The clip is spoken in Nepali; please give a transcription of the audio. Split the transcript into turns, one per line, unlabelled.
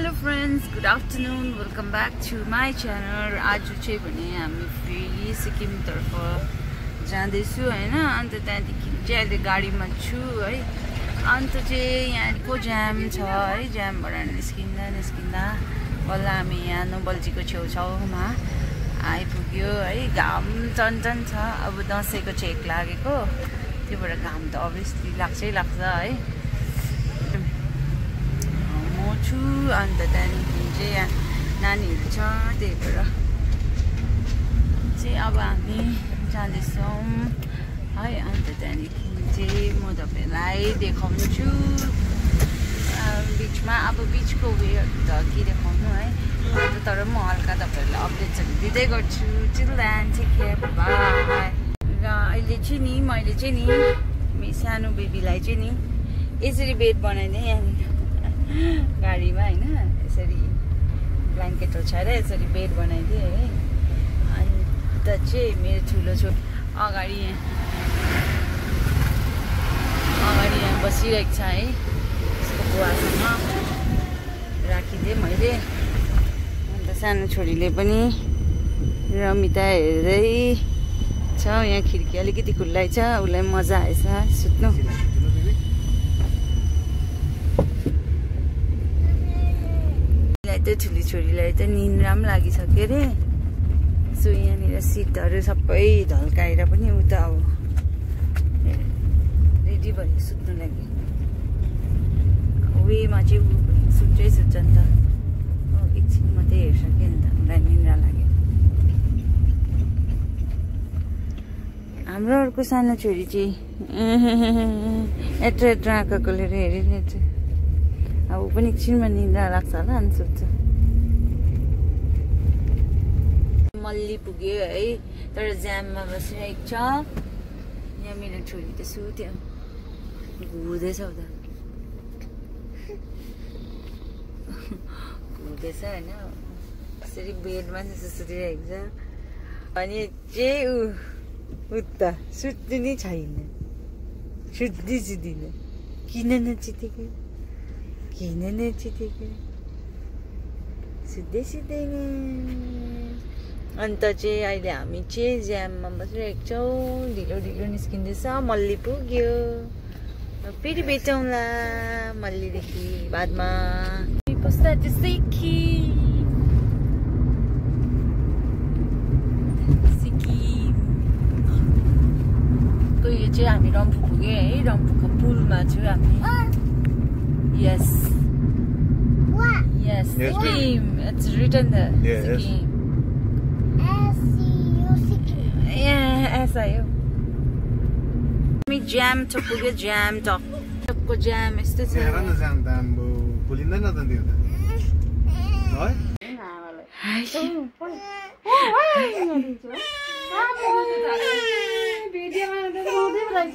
Hello friends, good afternoon. Welcome back to my channel. आज चाहिँ भने हामी फेरि सिक्किम तर्फ जाँदैछु हैन। अन्त त्यहाँदेखि चाहिँ अहिले गाडीमा छु है। अन्त चाहिँ यहाँको जाम छ है। जामबाट निस्किँदा बल्ल हामी यहाँ नोबल्जीको छेउछाउमा आइपुग्यो है। घाम चन्चन छ। अब दसैँको चेक लागेको त्यो भएर घाम त अभियसली लाग्छै लाग्छ है। छु अन्त त्यहाँदेखि चाहिँ नानीहरू छ त्यही भएर चाहिँ अब हामी जाँदैछौँ है। अन्त त्यहाँदेखि चाहिँ म तपाईँलाई देखाउँछु बिचमा। अब बिचको वेहरू त के देखाउनु है। अन्त तर म हल्का तपाईँहरूलाई अपडेट्सहरू दिँदै गर्छु। Till then take care bye. र अहिले चाहिँ नि मैले चाहिँ नि सानो बेबीलाई चाहिँ नि यसरी बेड बनाइदिएँ यहाँनिर गाडीमा हैन। यसरी ब्ल्याङ्केट ओछ्याएर यसरी बेड बनाइदिएँ है। अन्त चाहिँ मेरो ठुलो अगाडि यहाँ बसिरहेको छ है। यसको बुवासँग राखिदिएँ मैले। अन्त सानो छोरीले पनि रमिता हेर्दै छ। यहाँ खिड्की अलिकति खुल्लै छ। उसलाई मजा आएछ सुत्नु। त्यो ठुली छोरीलाई त निन्द्रा पनि लागिसक्यो अरे। सो यहाँनिर सिटहरू सबै ढल्काएर पनि उ त अब रेडी भयो सुत्नु लागि। वेमा चाहिँ ऊ सुत्छै सुत्छ नि त। एकछिन मात्रै हेरिसक्यो नि त उसलाई निन्द्रा लाग्यो। हाम्रो अर्को सानो छोरी चाहिँ यत्रो आँखाको लिएर हेरिरहेछ। अब ऊ पनि एकछिनमा निन्द्रा लाग्छ होला अनि सुत्छ। मल्ली पुग्यो है। तर जाममा बसिरहेको छ। यहाँ मेरो छोरी त सुत्यो घुर्दैछ उता घुर्दैछ होइन। यसरी बेडमा जस्तो सुतिरहेको छ। अनि चाहिँ ऊ त सुत्नु नै छैन। सुत्दिन किन नचितेको सुत्दै नै। अन्त चाहिँ अहिले हामी चाहिँ जाममा बसिरहेको छौँ। ढिलो निस्किँदैछ। मल्ली पुग्यो। फेरि भेटौँला मल्लीदेखि बादमा। बस्दा त्यस्तै सिक्किमको यो चाहिँ हामी रम्फू पुग्यो है। रम्फूको पुलमा छु हामी। Yes.
What?
Yes. Sikkim. It's written there.
Yes.
Sikkim.
Sikkim.
Yeah, S-I-O. Jam to puge jam to. Ko jam यस्तो छ।
हेर न जाम त आम्बो भुलिँदैन त त्यो त है।
भिडियोमा त रोदै रहेछ।